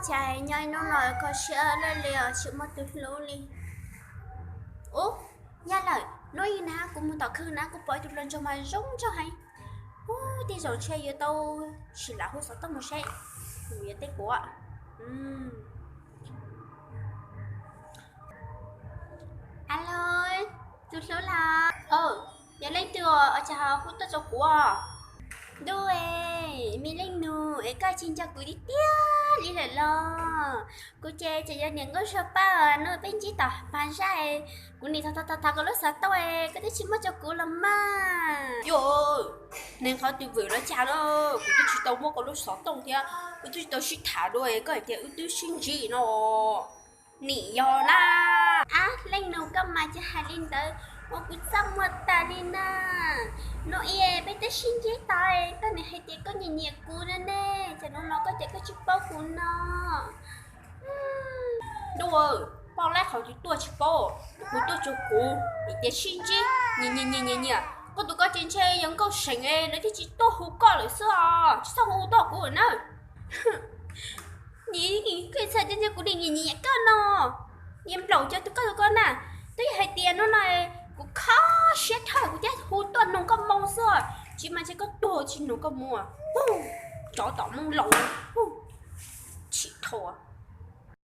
Cas nyob ib hnub no kho siab lawm li os, tsis muaj tus hlub li. Ub, yog lawm, hnub ib na kuv mus tom khw na kuv pom ib tug hluas nraug mas zoo nraug heev. Ub, tej zaum ntshe yuav tau sim lam hu xov tooj mus seb, mus yuav tej kuv. Alo, tus hlub los? Yog leej twg os, cas ho hu tuaj rau kuv os? Ntuj, me leej nus es koj tsis nco kuv tiag tiag li lawm los? Kuv ces tseem yog niam nkauj zog paj no, peb ntsib tom pas zaj, kuv nim thov thov thov koj lub xov tooj, koj twb tsis muab rau kuv los mas. Yog, neeg qhov twg vwm los cas na, kuv twb tsis tau muab koj lub xov tooj thiab, wb twb tsis tau sib tham dua, koj hais tias wb twb sib ntsib no. Nim yog na. Ab, leej nus, koj mas cia hais li ntawd ua kuv txaj muag tas li na. Hnub ib peb twb sib ntsib tas, koj nim hais tias koj nyiam nyiam kuv no ne, cas hnub no koj tias koj tsis paub kuv no? Ntuj, paub lawm qhov twg tuaj tsis paub, kuv tuaj tsuas kuv, tias sib ntsib, nyiam nyiam nyiam nyiam nyiam, koj tus koj ces ntshe yog nkauj seem es lawv thiaj tsis tuaj hu koj lawm xwb os, tsis txhob hu tuaj kuv na. Nim koj txhais tias kuv nim nyiam nyiam koj no, nyiam nplaum cov tus koj tus koj na, twb yog hais tias hnub no kuv kho siab dhau kuv thiaj hu tuaj noog koj moo xwb, tsis mas ntshe koj tuag tsis noog koj moo. Tsov tom Hmoob Lauj, tsis dhau.